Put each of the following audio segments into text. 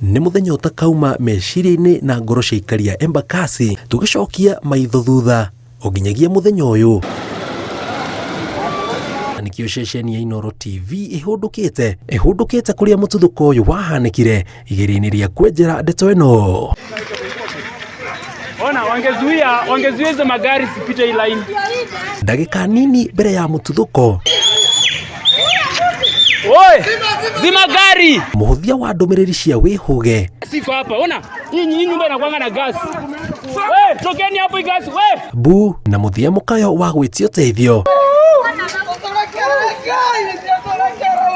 Nĩ mũthenya ũtakauma meciria-inĩ na ngoro cia aikari a Embakasi tũgĩcokia maitho thutha o nginyagia mũthenya ũyũ. Na nĩkĩo ceceni ya Inooro TV ĩhũndũkĩte ĩhũndũkĩte kũrĩa mũtuthũko ũyũ wahanĩkire igeria-inĩ rĩa kwenjera ndeto ĩno. Ona wangezuia wangezuia hizo magari zipite hii line. Ndagĩka nini mbere ya mũtuthũko Oi, zima gari. Mũhũthia wa ndũmĩrĩri cia wĩhũge Siko hapa. Ona hii hii nyumba inakuanga na gas. We, tokeni hapo hii gas. We. Bu na mũthia mũkayo wa gwĩtia ũteithio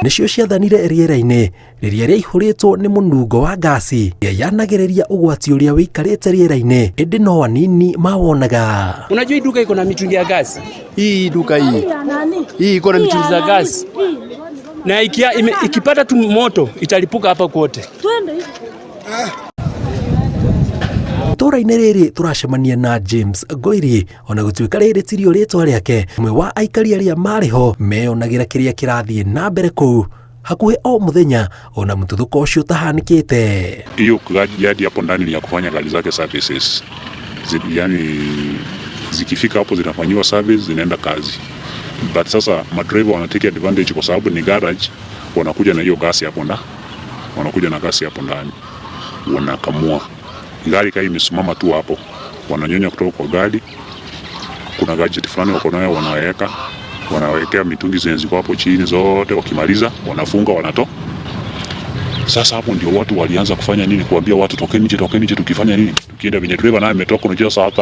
nĩcio ciathanire rĩera-inĩ rĩrĩa rĩaihũrĩtwo nĩ mũnungo wa ngasi ĩrĩa yanagĩrĩria ũgwati ũrĩa wĩikarĩte rĩera-inĩ ĩndĩ no anini mawonaga. Unajua hii duka iko na mitungi ya gas. Hii duka hii hii iko na mitungi za gas. Na ikia, ime, ikipata tu moto italipuka hapa kwote. Itũũra-inĩ rĩrĩ tũracemania na James Ngoiri ona gũtuĩka rĩrĩ tirio rĩtwa rĩake ũmwe wa aikari arĩa marĩ ho meyonagĩra kĩrĩa kĩrathiĩ na mbere kũu hakuhĩ o mũthenya ona mũtuthũko ũcio ũtahanĩkĩte. Hiyo yadi hapo ndani ni ya kufanya gari zake services. Yani zikifika hapo zinafanyiwa service zinaenda kazi. But sasa madriver wanatake advantage kwa sababu ni garage, wanakuja na hiyo gasi hapo ndani. Wanakuja na gasi hapo ndani. Wanakamua. Gari kama imesimama tu hapo, wananyonya kutoka kwa gari. Kuna gadget fulani wako nayo wanaweka, wanawekea mitungi zenye ziko hapo chini zote, wakimaliza wanafunga wanatoa. Sasa hapo ndio watu walianza kufanya nini, kuambia watu tokeni nje, tokeni nje, tukifanya nini, tukienda venye driver naye ametoka, unajua sasa hata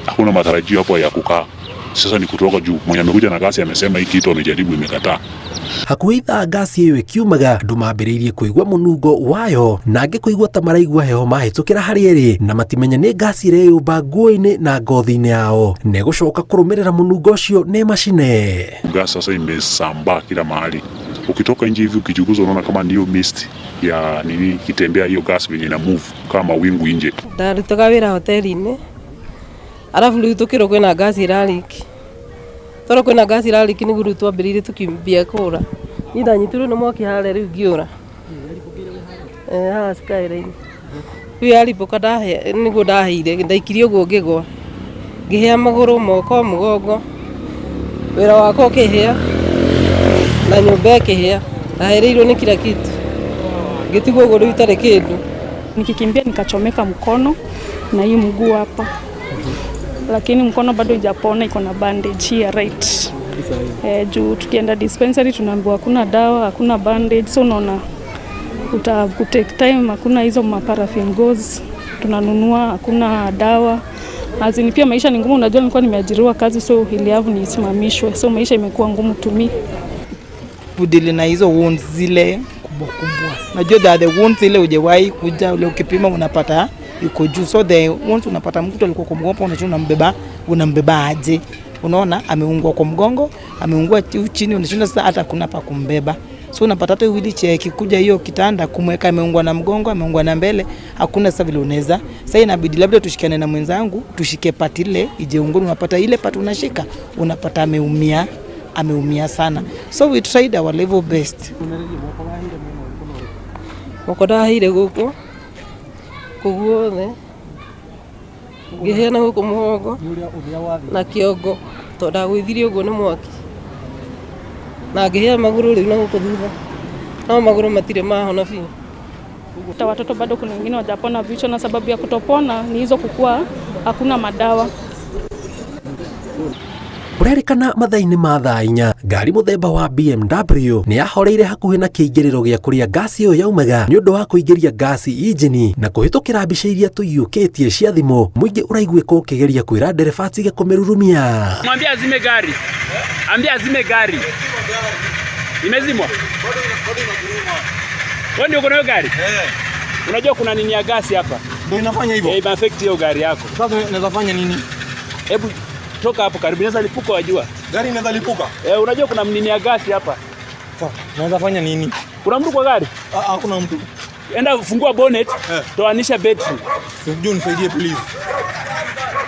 hakuna matarajio hapo ya kukaa. Sasa ni kutoka juu, mwenye amekuja na gasi amesema hii kitu amejaribu imekataa. Hakuhĩ ithaa ngasi ĩyo ĩkiumaga andũ mambĩrĩirie kũigua mũnungo wayo na angĩ kũigua ta maraigua heho mahĩtũkĩra harĩa ĩrĩ na matimenya nĩ ngasi ĩreyũmba nguo-inĩ na ngothi-inĩ yao na ĩgũcoka kũrũmĩrĩra mũnungo ũcio nĩ macine. Gas sasa imesambaa kila mahali. Ukitoka nje hivi ukichunguza unaona kama ndio mist ya nini ikitembea hiyo gas venye ina move kama mawingu nje. Ndarutaga wĩra hoteli-inĩ arabu rĩu tũkĩrwo kwĩna ngasi ĩrariki tondũ kwĩna ngasi ĩrariki nĩguo rĩu twambĩrĩirie tũkimbia kũra. Niĩ ndanyitirwo nĩ mwaki harĩa rĩu ngĩũra. Haha Skyline. Rĩu yaribũka ndahĩa nĩguo ndahĩire ndaikirie ũguo ngĩgwa. Ngĩhĩa magũrũ, moko, mũgongo. Wĩra wakwa ũkĩhĩa na nyũmba ĩkĩhĩa. Ndahĩrĩirwo nĩ kila kitu. Ngĩtigwo ũguo rĩu itarĩ kĩndũ. Nikikimbia nikachomeka mkono na hii mguu hapa, lakini mkono bado ijapona, iko na bandage hii ya right. Juu tukienda dispensary tunaambiwa hakuna dawa, hakuna bandage, so unaona uta take time, hakuna hizo maparaffin gauze tunanunua, hakuna dawa. Azini pia maisha ni ngumu, unajua nilikuwa nimeajiriwa kazi, so iliavu nisimamishwe, so maisha imekuwa ngumu to me. Kudili na hizo wounds zile kubwa kubwa. Najua there are the wounds ile hujawahi kuja ule ukipima unapata iko juu. So the wounds unapata mtu alikuwa kwa mgongo, unajua unambeba aje? Unaona ameungua kwa mgongo, ameungua chini, unashinda sasa hata kuna pa kumbeba. So unapata hata wheelchair ikikuja hiyo kitanda kumweka ameungwa na mgongo, ameungwa na mbele, hakuna sasa vile unaweza. Sasa inabidi labda tushikane na mwenzangu, tushike part ile ijeungua, unapata ile part unashika, unapata ameumia, ameumia sana. So we tried our level best. Moko ndahĩire gũkũ kũu guothe ngĩhĩa na gũkũ mũgongo na kĩongo tondũ ndagũithirie ũguo nĩ mwaki na ngĩhĩa magũrũ rĩu na gũkũ thutha no magũrũ matirĩ mahona biũ. Hata watoto bado kuna wengine hawajapona vichwa, na sababu ya kutopona ni hizo kukua hakuna madawa. Kũrerĩkana mathaa-inĩ ma thaa inya ngari mũthemba wa BMW nĩ yahoreire hakuhĩ na kĩingĩrĩro gĩa kũrĩa ngasi ĩyo yaumaga nĩ ũndũ wa kũingĩria ngasi injini na kũhĩtũkĩra mbica iria tũiyũkĩtie cia thimũ mũingĩ ũraiguĩka ũkĩgeria kwĩra ndereba atige kũmĩrurumia. Mwambie azime gari. Ambia azime gari. Imezimwa? Wewe ndio uko nayo gari? Unajua kuna nini ya gasi hapa? Ndio inafanya hivyo. Ime affect hiyo gari yako. Sasa naweza fanya nini? Hebu toka hapo karibu, inaweza lipuka wajua. Gari inaweza lipuka? Unajua kuna nini ya gasi hapa? Sawa, naweza fanya nini? Kuna mtu kwa gari? Hakuna mtu. Enda fungua bonnet, toanisha battery. Sijui unisaidie please.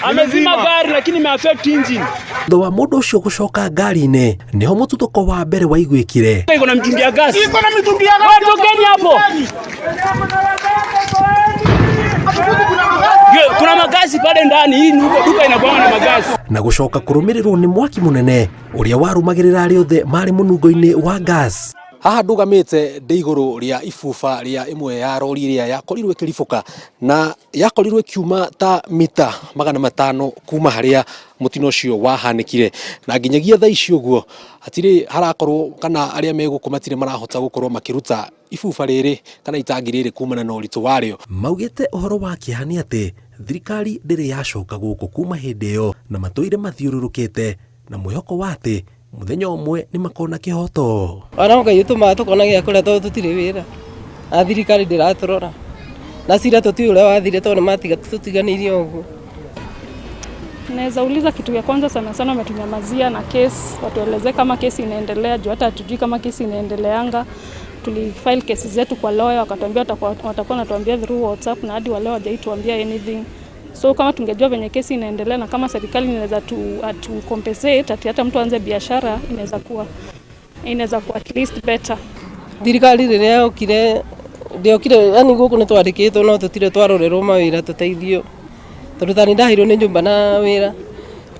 Amezima gari lakini ime affect engine. Thutha wa mũndũ ũcio gũcoka ngari-inĩ nĩho mũtuthũko wa mbere waiguĩkire. Iko na mitungi ya gas. Iko na mitungi ya gas. Wewe tokeni hapo. Magasi pale ndani, hii ni huko duka inakuwa na magasi. Na gũcoka kũrũmĩrĩrwo nĩ mwaki mũnene ũrĩa warũmagĩrĩra arĩa othe marĩ mũnungo-inĩ wa gas. Haha ndũgamĩte ndĩ igũrũ rĩa ibuba rĩa ĩmwe ya rori ĩrĩa yakorirwo ĩkĩribũka na yakorirwo ĩkiuma ta mita 500 kuma harĩa mũtino ũcio wahanĩkire, na nginyagia thaa ici ũguo hatirĩ harakorwo kana arĩa me gũkũ matirĩ marahota gũkorwo makĩruta ibuba rĩrĩ kana itangi rĩrĩ kumana na ũritũ warĩo. Maugĩte ũhoro wa kĩeha nĩ atĩ thirikari ndĩrĩ yacoka gũkũ kuma hĩndĩ ĩyo na matũire mathiũrũrũkĩte na mwĩhoko wa atĩ mũthenya ũmwe nĩ makona kĩhoto. Ona Ngai ũtũmaga tũkona gĩa kũrĩa tondũ tũtirĩ wĩra na thirikari ndĩratũrora na cira tũtiũĩ ũrĩa wathire tondũ nĩ tũtiganĩirie ũguo. Naweza uliza kitu ya kwanza sana sana, wametunyamazia na kesi, watuelezee kama kesi inaendelea, juu hata hatujui kama kesi inaendeleanga. Tulifile kesi zetu kwa lawyer, wakatuambia watakuwa wanatuambia through WhatsApp na hadi wale hawajaituambia anything. So kama tungejua venye kesi inaendelea na kama serikali inaweza tu compensate ati hata mtu aanze biashara, inaweza kuwa at least better. Thirikari rĩrĩa yokire ndĩokire, yani gũkũ nĩ twandĩkĩtwo no tũtirĩ twarorerwo mawĩra tũteithio tondũ tani ndaheirwo nĩ nyũmba na wĩra,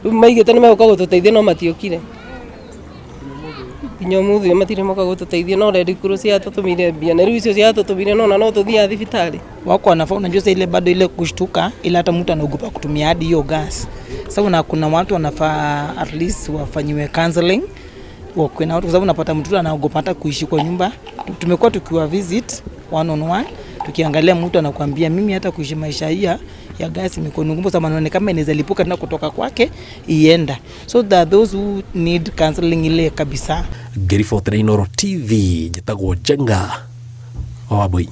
rĩu maigĩte nĩ megũka gũtũteithia no matiokire nginya ũmũthĩ ũyũ, matirĩ moka gũtũteithia no Red Cross ciatũtũmire mbia na rĩu icio ciatũtũmire nona no tũthiaga thibitarĩ. Wako wanafaa, unajua sasa ile bado ile kushtuka, ile hata mtu anaogopa kutumia hadi hiyo gas. Sasa kuna watu wanafaa at least wafanyiwe counseling, wakuwe na watu, kwa sababu unapata mtu anaogopa hata kuishi kwa nyumba. Tumekuwa tukiwa visit one on one, tukiangalia mtu anakuambia, "Mimi hata kuishi maisha hii ya gas imekuwa ni ngumu sana, naona kama inaweza lipuka tena kutoka kwake ienda." So there are those who need counseling ile kabisa. Ngĩribotera Inooro TV, njĩtagwo Njenga wa Wambui.